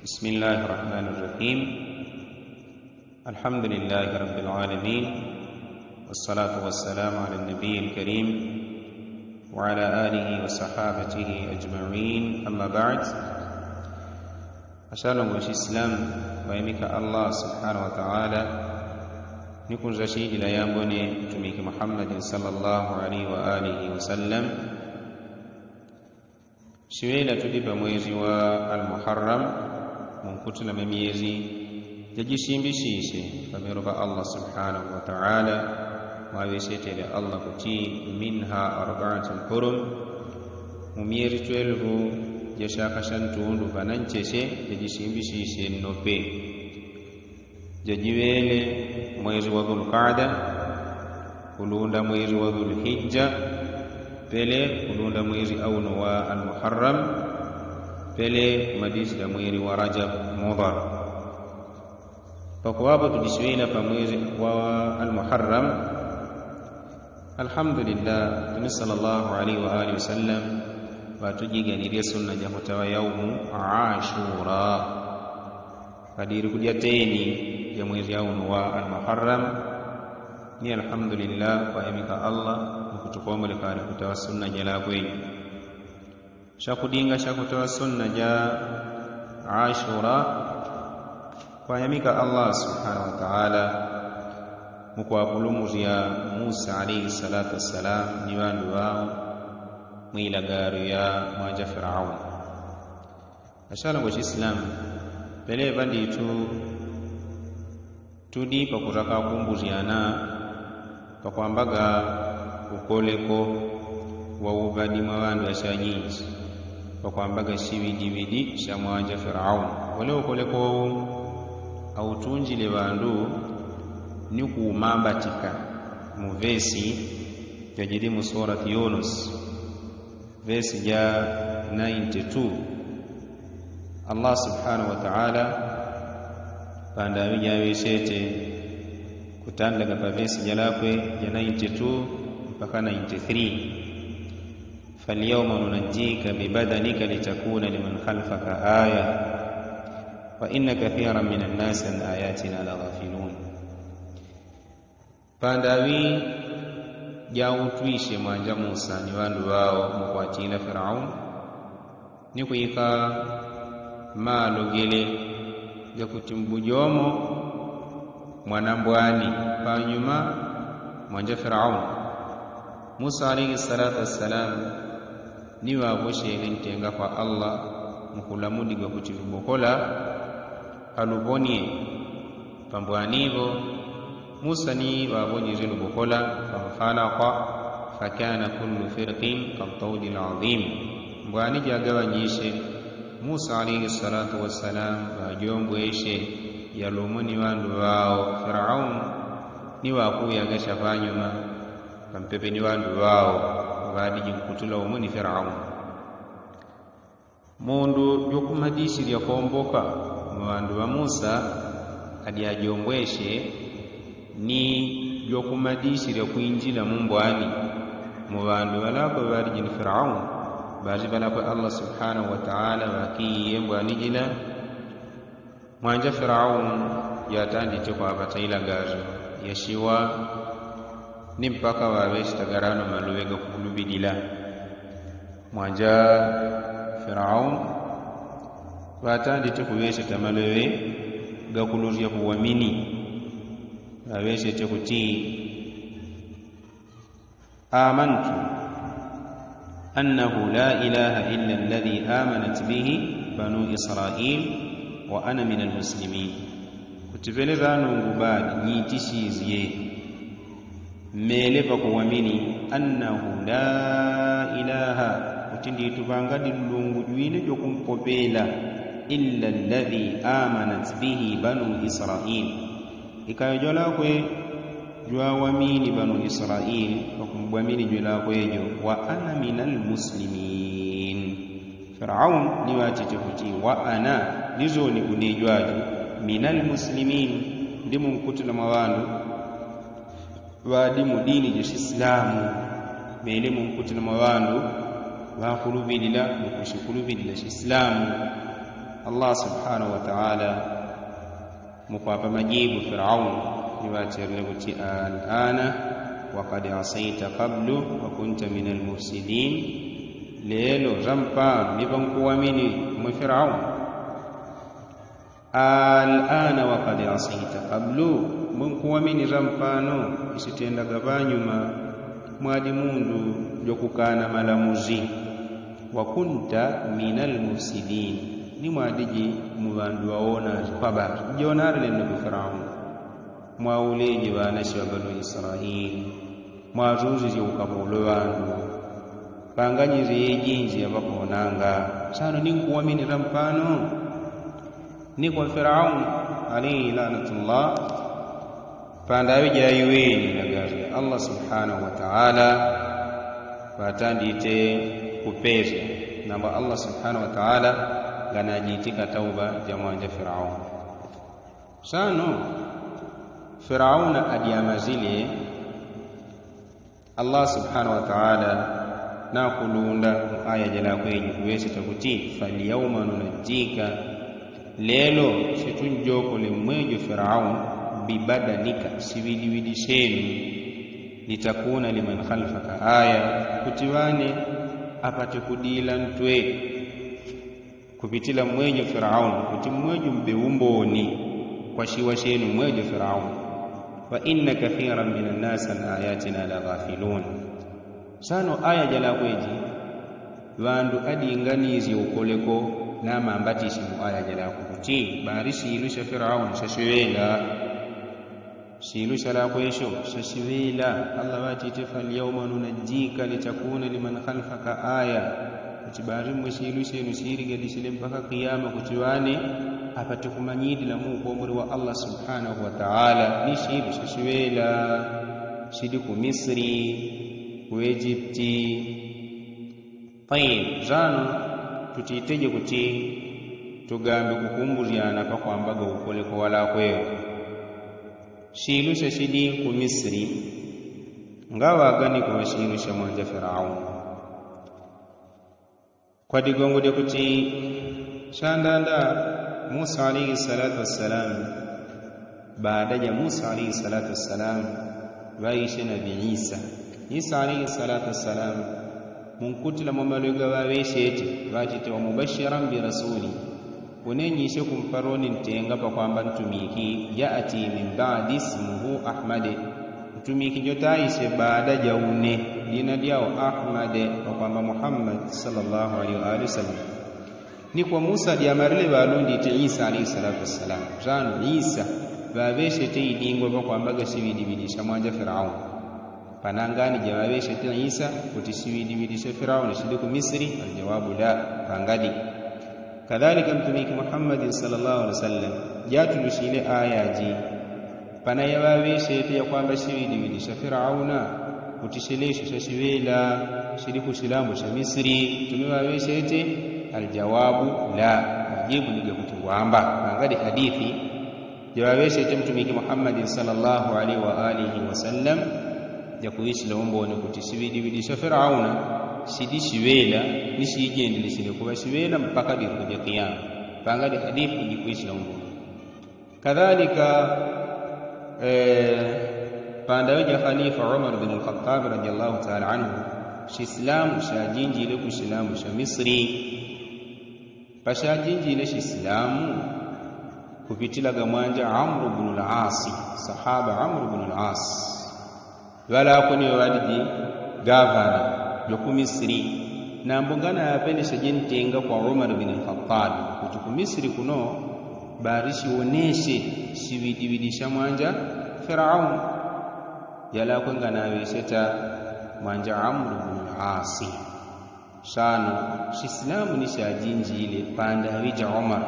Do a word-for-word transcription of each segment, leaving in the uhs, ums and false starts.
بسم الله الرحمن الرحيم. الحمد لله رب العالمين، والصلاة والسلام على النبي الكريم وعلى آله وصحابته أجمعين، أما بعد. Ashalongo chislamu, wayamika Allah subhanahu wataala, ni kunza shidila yambone mtumiki Muhammadin sallallahu alaihi wa alihi wasallam. Shiŵela tudi pa mwezi wa Almuharram, munkutula mwa myezi jajishimbishishe pamyolo pa Allah subhanahu wataala. Mwaŵesetele Allah kuti, minha arbaatun hurum. Mu myezi twelvu ja shaka sha ntundu pana ncheche jajishimbishishe nnope. Jajiŵele mwezi wa Dhulkada, kulunda mwezi wa Dhulhija, pele kulunda mwezi auno wa Almuharram, pele kumadisila mwezi wa Rajab Mudhar. Pakuŵapo tudisiŵela pa mwezi wa Almuharram, alhamdulillah, Mtume sallallahu alaihi wa alihi wasallam ŵatujiganilye sunna ja kutaŵa yaumu Ashura. Padiri kudya teni ja mwezi auno wa Almuharram, ni alhamdulillah kwayamika Allah mukutukombolekana kutaŵa sunna ja lakwe. Shakudinga shakutaŵa sunna ja Ashura, kwayamika Allah subhanahu wataala mukwapulumuzya Musa alaihi salatu wassalam ni ŵandu ŵao mwilagaro ya mwanja Firauni. Ashalongo chislamu, pele ŵanditu tudi pakuraka kumbuzyana pakwambaga ukoleko wa uŵadi mwa ŵandu ashanyinji, pakwambaga shiŵidiŵidi sha mwanja Firauni. Wole ukoleko uwu autunjile ŵandu ni kuumambatika mu vesi jajili mu surati Yunus. Vesi ja ninety-two. Allah subhanahu wataala pandaŵi jaŵesete kutandalaga pa vesi ja lakwe ja ninety-two mpaka ninety-three. Falyauma nunajika bibadanika litakuna liman khalfaka aya wa inna kathiran min annasi an ayatina laghafilun. Pandaŵi jautwishe mwanja Musa ni ŵandu ŵao mukwatila Firauni, ni kwika malogele gakuti mbujomo mwana mbwani panyuma mwanja Firauni. Musa alaihi salatu wassalam ni ŵaŵoshele ntenga kwa Allah mukulamuligwa kuti lubokola aluponie. Pambwani ipo Musa ni ŵaŵonyezye lubokola, fanfalaqa fakana kullu firqin kaltaudi laŵim. Mbwani jagaŵanyishe, Musa alaihi salatu wassalam ŵajombweshe yalumo ni ŵandu ŵao Firauni ni ŵakuyagasha panyuma pampepe ni ŵandu ŵao ŵadi jinkutula umo ni Firauni. Mundu jwakumadisirya komboka mu ŵandu ŵa Musa adi ajombweshe ni jwakumadisirya kwinjila mu mbwani mu ŵandu ŵalakwe ŵadi jini Firauni. Basi ŵalakwe Allah subhanahu wataala ŵakiiye mbwani jila. Mwanja Firauni jatandite kwaŵata ilagazo yashiwa ni mpaka ŵaŵeseta garano maloŵe gakulupilila. Mwanja Firauni ŵatandite kuŵeseta maloŵe gakuluzya kuwamini. Ŵaŵesete kuti, amantu annahu la ilaha illa alladhi amanat bihi banu Israil wa ana min almuslimin. Kuti pele ŵanungu ŵadi nyitisizye mele pakuwamini annahu la ilaha, kuti ndituŵanga dilungu jwine jwakumpopela, illa alladhi amanat bihi banu Israil. Ikayo jwalakwe jwawamini banu Israil pakumbwamini jwelakwe jo, wa ana min almuslimin. Firauni ni ŵatite kuti wa ana, ni zoni une jwajo, min almuslimin, ndi munkutila mwa ŵandu ŵadi mu dini ja Chislamu. Mele munkutila mwa ŵandu ŵakulupilila ni kushikulupilila Chislamu. Allah subhanahu wataala mukwapa majibu firaun, ni ŵaterele kuti alana wakad asaita kablu wakunta mina almufsidin. Lelo rampano ni ŵankuwamini mwe firaun? Alana wakad asaita kablu, mwe nkuwamini rampano? Isitendaga ŵanyuma mwadi mundu jokukana malamuzi. Wakunta mina almufsidin, ni mwadiji mu ŵandu ŵaonali kwabali jonali lende ku firaun. Mwauleje ŵanasi ŵa banu israili, mwazuzize ukamulo ŵandu. Ŵanganyize ijinji yaŵakonanga. Sano ni nkuwamini rampano? Ni kwa firaun alaihi lanatullah. Pandaŵi jaiweni na gazi allah subhanahu wataala ŵatandite kupesya. Namba allah subhanahu wataala nganajitika tauba jamwanja firaun. Sano firauna adyamazile. Allah subhanahu wataala nakulunda mu aya jalakweji kuŵeseta kuti falyauma nunajika. Lelo situnjokole mwejo firaun bibadanika siŵidiŵidi syenu. Litakuna liman khalfaka aya, kuti ŵane apate kudila ntwe. Kupitila mwejo firaun kuti mwejo mbe umboni kwa siwa syenu mwejo firaun. Wa inna kathiran mina nnasi an ayatina laghafilun. Sano aya jalakweji ŵandu adinganisye ukoleko namambatisi mu aya jalakwe kuti bari silu sya firaun syasiŵela. Silu syalakwesyo syasiŵela allah ŵatite falyauma nunajika litakuna liman khalfaka aya. Kuti bari mwe silu syenu siligadisile mpaka kiyama kuti ŵane apate kumanyidila mu ukomori wa allah subhanahu wataala ni silu syasiŵela. Sidi ku misri, ku ejipti. Tayib, sano tutiteje kuti tugambe kukumbusyana pakwambaga ukoleko walakwewo. Silusya sidi ku misri ngaŵaganiko ŵasilusya mwanja firaun. Kwa digongo dyakuti shandanda musa alaihi salatu wassalam. Baada ja musa alaihi salatu wassalam ŵaisye nabi isa. Isa alaihi salatu wassalam munkutila mwamalwega ŵaŵesyete ŵatite wamubashiran birasuli. Unenyisye kumparoni ntenga pakwamba ntumiki yaati min baadi ismuhu ahmade. Ntumiki jotaisye baada jaune dina dyao ahmade pakwamba muhammad sallallahu alaihi waalihi wasallam. Ni kwa musa dyamalile ŵalundite isa alaihi salatu wassalam. Sano isa ŵaŵesyete idingwa pakwambaga siŵidiŵidi sya mwanja firaun. Panangani jaŵaŵesyete isa kuti siŵidiŵidi sya firaun sidi ku misri aljawabu la. Pangadi kadalika ntumiki muhammadin sallallahu alaihi wasallam jatulusile ayaji. Pana yaŵaŵesyete yakwamba siŵidiŵidi sya firauna kuti silesyo syasiŵela sidi ku silambo sya misri tume ŵaŵesyete? Aljawabu la. Majibu ni jakuti ngwamba. Pangadi hadithi jaŵaŵesyete mtumiki muhammadin sallallahu alaihi waalihi wasallam jakuŵisila umboni kuti siŵidiŵidi sya firauna sidi siŵela ni sijendelesile kuŵa siŵela mpaka dikuja kiyama. Pangadi hadithi jikuŵisila umboni. Kadalika pandaŵi ja khalifa umar bin alkhatabi radiallahu taala anhu. Sisilamu syajinjile ku silamu sya misri. Pasyajinjile sisilamu kupitilaga mwanja amru bnu lasi. Sahaba amru bnu lasi. Ŵalakwe ni ŵaŵadiji gavana jwa ku misri. Nambo nganaŵapelesya jentenga kwa umar bin alkhatabi kuti ku misri kuno bari siwonesye siŵidiŵidi sya mwanja firaun. Yalakwe nganaŵesyeta mwanja amru bnu lasi. Sano sisilamu ni syajinjile pandaŵi ja umar.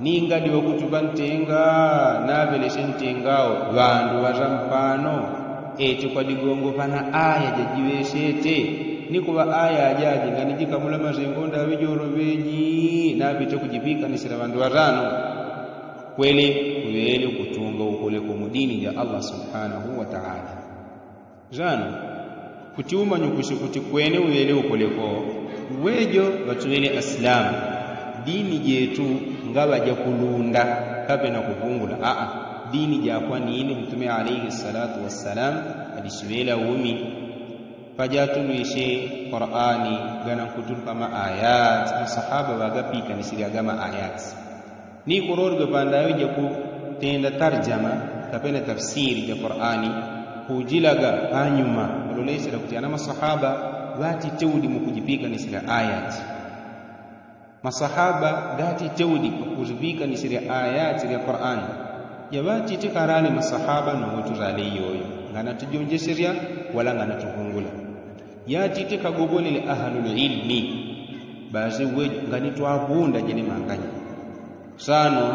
Ninga diŵakuti ŵantenga naŵelesye ntengao ŵandu ŵaza mpano. Eti kwa digongo pana aya jajiŵesyete ni kuŵa aya ajaji nganijikamula mazengo ndaŵi joro ŵeji napite kujipikanisila ŵandu ŵazano. Kwele kuŵele kutunga ukoleko mu dini ja allah subhanahu wataala. Sano kuti umanye ukusi kuti kwene uŵele ukoleko. Wejo ŵatuŵele asilamu dini jetu ngaŵa jakulunda kapena kupungula aa. Dini jakwanine mtume alaihi salatu wassalam adisiŵela umi. Pajatulwishe qur'ani ganankutulu pama ayati masahaba ŵagapikanisile agama ayati. Ni kurorigwe pandaŵi jakutenda tarjama kapena tafsiri ja qur'ani kujilaga panyuma. Ulolesela kuti ana masahaba ŵatite udi mukujipikanisila ayati. Masahaba gatite udi kuzipikanisila ayati lya qur'ani. Jaŵatite karale masahaba nowetu rale iyoyo nganatujonjeselya wala nganatupungula. Yatite kagobolele ahalulilmi. Basi we nganitwapunda jene manganya. Sano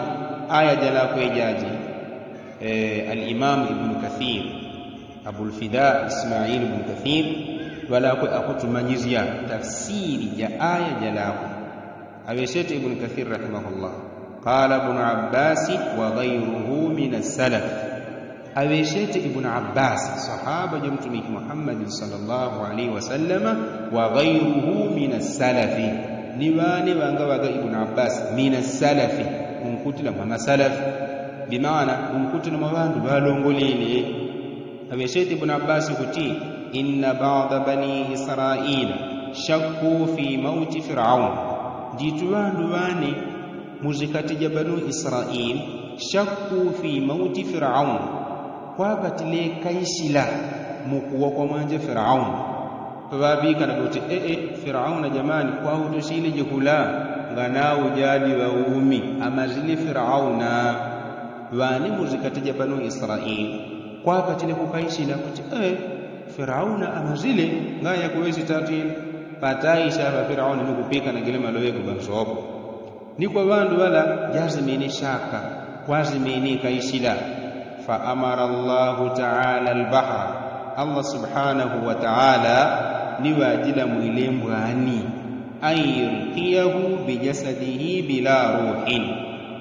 aya jalakwe jaji. Alimamu ibnu kathir abulfida ismaili ibnu kathir ŵalakwe akutumanyizya tafsiri ja aya jalakwe. Aŵeshete ibnu kathir rahimahullah. Qala ibnu abbasi wa ghairuhu min assalaf. Aŵeshete ibnu abbasi sahaba ja mtumiki muhammadin sallallahu alaihi wasallama wa ghairuhu min assalafi. Ni ŵane ŵangaŵaga ibnu abbasi min assalafi. Unkutila mwa masalafi. Bimaana unkutila mwa ŵandu ŵalongolele. Aŵeshete ibnu abbasi kuti inna bada bani israila shakku fi mauti firauna. Nditu ŵandu ŵane muzikati ja banu israili shakku fi mauti firauna. Kwapatile kaisila mukuwa kwa mwanja firauna. Paŵaŵikana kuti ee firauna jamani kwautoshile jikula. Nganau jadi ŵaumi amazile firauna. Ŵane muzikati ja banu israili kwapatile kukaisila kuti ee firauna amazile. Ngaya kuŵesi tatu ine pataisha ŵa firauna nikupikana gile maloŵe kuŵansopo. Ni kwa ŵandu ŵala jazimine shaka kwazimine kaisila. Fa amara allahu taala albahra. Allah subhanahu wataala ni ŵajilamwile mbwani an yulkiyahu bijasadihi bila ruhin.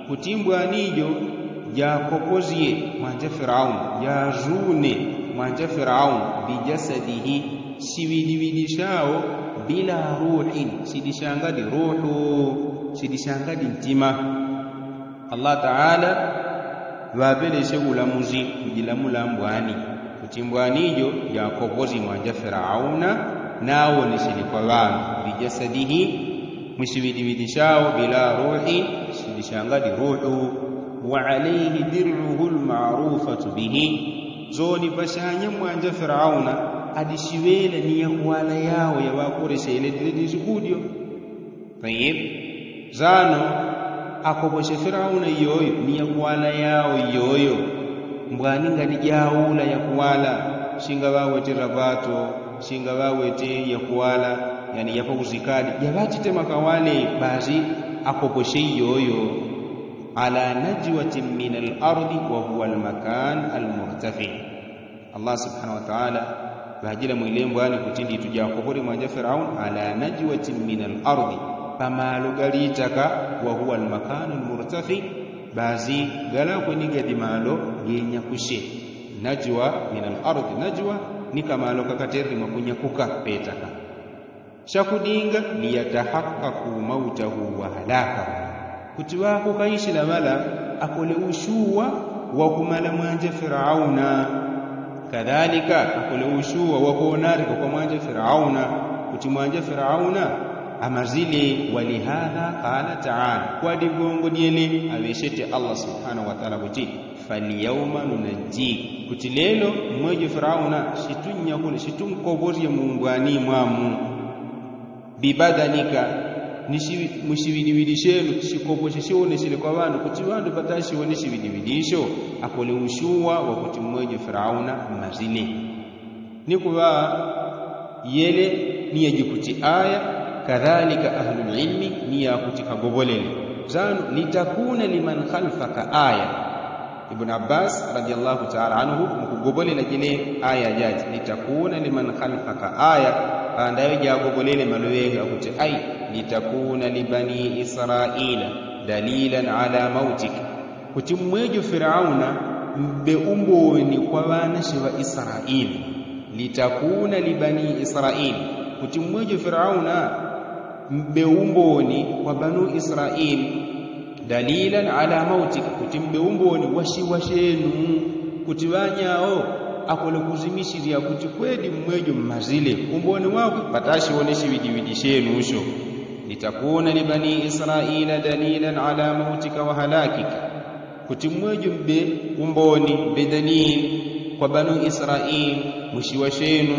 Kuti mbwani ijo jakopozye mwanja firauna jazune mwanja firauna bijasadihi. Siŵidiŵidi shao bila ruhin sidishangadi ruhu sidishangadi ntima. Allah taala ŵaŵeleshe ulamuzi kujilamula mbwani kuti mbwani ijo jakopozye mwanja firauna nawonesele kwa ŵandu bijasadihi. Mwisiŵidiŵidi shao bila ruhi sidishangadi ruhu. Wa alaihi diruhu lmarufatu bihi. Zoni pashanya mwanja firauna adishiŵela ni yakuwala yao yaŵakoresele dile disikudyo. Tayib. Zano akoposhe firauna iyoyo ni yakuwala yao iyoyo. Mbwani ngani jaula yakuwala shinga ŵawete rapato shinga ŵawete yakuwala yani yapauzikadi jaŵatite makawale. Basi akoposhe iyoyo ala najwatin min alardi wahuwa almakan almurtafi. Allah subhanahu wataala ŵajila mwilembwani kuti nditu jakopole mwanja firauna ala najwatin min alardi pamalo galitaka. Wahuwa almakanu almurtafi. Basi galakwe ni gadi malo genyakushe. Najwa min alardi najwa ni kamalo kakaterri mwakunyakuka petaka. Shakudinga liyatahakaku mautahu wahalakahu. Kuti ŵakukaishila ŵala akole ushuwa wakumala mwanja firauna. Kadhalika akole ushuwa wakuonarika kwa mwanja firauna kuti mwanja firauna amazile. Walihadha kala taala kwadi gongo dyele aŵeshete allah subhanahu wataala kuti falyauma nunajjik. Kuti lelo mmwejo firauna shitunnyakule shitunkoposye mumbwani mwamu. Bibadanika. Mwishiŵidiŵidi shenu shikoposhe shiwonesele kwa ŵandu kuti ŵandu patashiwone shiŵidiŵidi isho akole ushuwa wakuti mmwejo firauna mmazile. Ni kuŵa yele ni yajikuti aya kadhalika ahlulilmi ni yakuti kagobolele. Zanu litakuna liman khalfaka aya. Ibunu abbasi radiyallahu taala anhu mukugobolela jile aya jaji litakuna liman khalfaka aya. Pandayo jagobolele maluŵehe akuti ai litakuna libani israila dalilan ala mautik. Kuti mmwejo firauna mbe umboni kwa ŵanashe ŵa israila. Litakuna libani israila kuti mmwejo firauna mbe umboni kwa banu israili. Dalilan ala mautika kuti mbe umboni washiwa shenu. Kuti ŵanyao akole kuzimisirya kuti kwedi mmwejo mmazile umboni wakwe patashiwone shiŵidiŵidi shenu usho. Litakuna libani israila dalilan ala mautika wahalakika. Kuti mmwejo mbe umboni mbe dalili kwa banu israili mwishiwa shenu.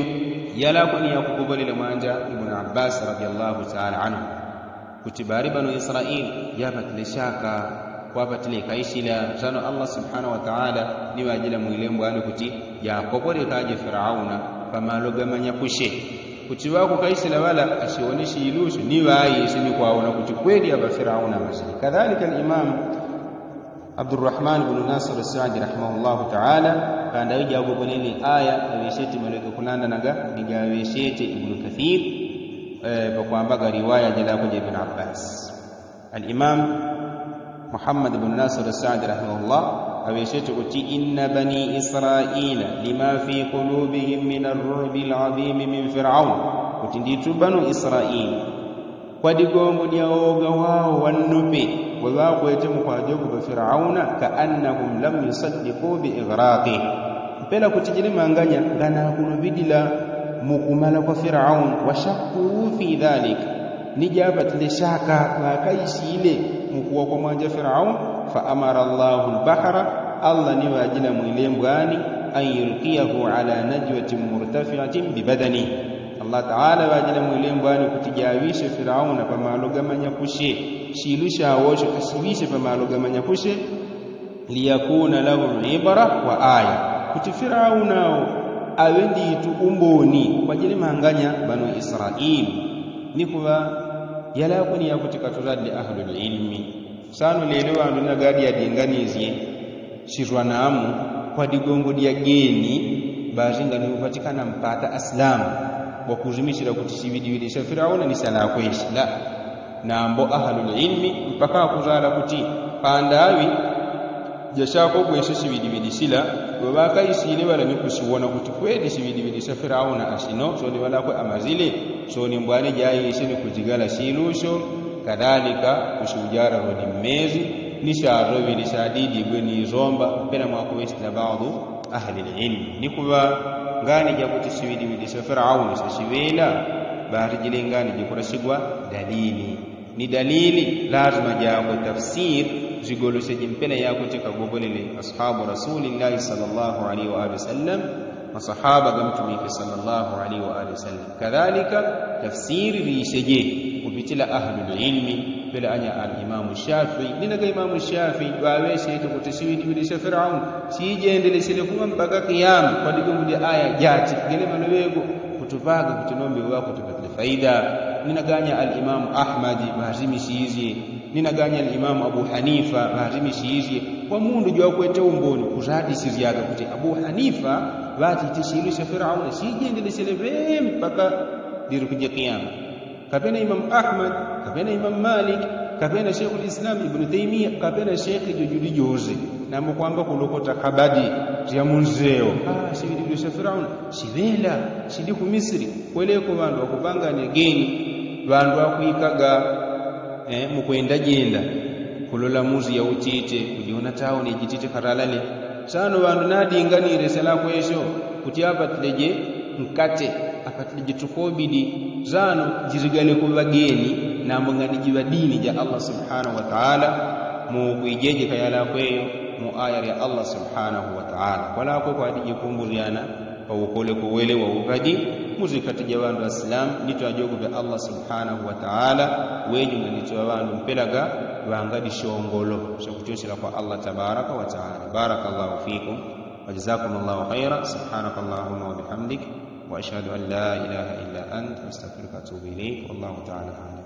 Yalakwa ni yakukubalila mwanja ibnu abbasi radiyallahu taala anhu. Kuti bari banu israili yapatile shaka kwapatile kaisila zano allah subhanahu wataala ni ŵajila mwilembwani kuti yakobolekaje firauna pamalo gamanyakushe. Kuti ŵakukaisila ŵala ashiwone shilusho ni ŵaishe ni kwaona kuti kweli aŵa firauna amazile kadhalika alimamu abdurrahmani bnu nasiri sadi rahimahullahu taala. Kanda ŵija agogonele aya aŵeshete malwege kulandanaga ni gaŵeshete ibnu kathiri. Pakwamba ga riwaya jalakoja ibnu abbasi. Alimamu muhammadi bnu nasiri sadi rahimahullah aŵeshete kuti inna bani israila lima fi kulubihim min arrubi aladhimi min firauna. Kuti nditu banu israila kwa digongo dya woga wao wannope weŵakwete mukwajogopa firauna kaannahum lam yusaddiku biigraqih. Mpela kuti jili manganya nganakulubidila mukumala kwa firauna washakkuu fi dhalika. Ni japatile shaka ŵakaisile mukuwa kwa mwanja firauna. Faamara allahu albahara allah ni ŵajila mwilembwani an yulkiyahu ala najwatin murtafiatin bibadanihi. Allah taala ŵajila mwilembwani kuti jaŵishe firauna pamalo gamanyakushe. Shilusho awosho ashiŵishe pamalo gamanyakushe. Liyakuna lahum ibra wa aya. Kuti firauna awo aŵe nditu umboni kwa jili manganya banu israili. Ni kuŵa yalakwa ni yakuti katuzadile ahlulilmi. Sano lelo ŵandu ni nagadi yadinganizye shirwanamu kwa digongo dya geni. Basi ngani upatikana mpata asilamu wakuzimisila kuti shiŵidiŵidi sha firauna ni shalakweshi la. Nambo ahlulilmi mpaka akuzala kuti pandaŵi jashakogweshe shiŵidiŵidi shila. Weŵakaisile ŵala ni kushiwona kuti kweli shiŵidiŵidi sha firauna ashino soni ŵalakwe amazile. Soni mbwani jaishe ni kujigala shilusho kadhalika kushiujara rodi mmezi. Ni sharoŵili shadidigwe ni zomba mpela mwakuŵeshela baadhu ahlililmi ni kuŵa ngani jakuti shiŵidiŵidi sha firauna shashiŵela. Basi jili ngani jikurasigwa dalili ni dalili lazima jako tafsiri zigolosheje mpela yakuti kagobolele ashabu rasulillahi sala llahu alaihi waalihi wasallam. Masahaba gamtumike sala llahu alaihi waalihi wasallam kadhalika tafsiri ŵisheje kupitila ahlulilmi. Mpela anya alimamu shafii ni naga imamu shafii ŵaŵeshete kuti shiŵidiŵidi sha firauna shijendeleshele kuŵa mpaka kiyama kwa digongo dya aya jati gele maloŵego. Kutuŵaga kuti nombe ŵakutupatile faida. Ni naganya alimamu ahmadi ŵazimisizye. Ni naganya alimamu abu hanifa ŵazimisizye. Kwa mundu jwakwete umboni kuzadisizyaga kuti abu hanifa ŵatiti shilusho sha firauna shijendeleshele ŵe mpaka dirukuje kiyama. Kapena imamu ahmadi kapena imamu maliki kapena shekhu lislamu ibnu taimiya kapena shekhi jojudi jose. Nambo kwamba kulokota kabadi sya munzeo. Shiŵidiŵidi sha firauna shiŵela shidi ku misiri. Kweleko ŵandu ŵakupangane geni ŵandu ŵakwikaga mukwendajenda kulola muzi ya utite kujiona tauni jitite karalale. Sano ŵandu nadinganile selakwesho kuti apatileje nkate apatileje tukobidi. Sano jiligane kuŵa geni nambo ngani jiŵa dini ja allah subhanahu wataala. Mukwijejeka yalakweyo mu aya lya allah subhanahu wataala kwalakwe kwadije kumbulyana paukole kuwele wa uŵadi muzikati ja ŵandu asilamu ni twajogope allah subhanahu wataala. Wenyu ngani twaŵandu mpelaga ŵangadi shongolo shakutyosela kwa allah tabaraka wataala. Baraka llahu fikum wajazakum llahu khaira subhanaka llahuma wabihamdik. Wa ashhadu an la ilaha illa ant wastaghfiruka waatubu ilaik wallahu taala alam.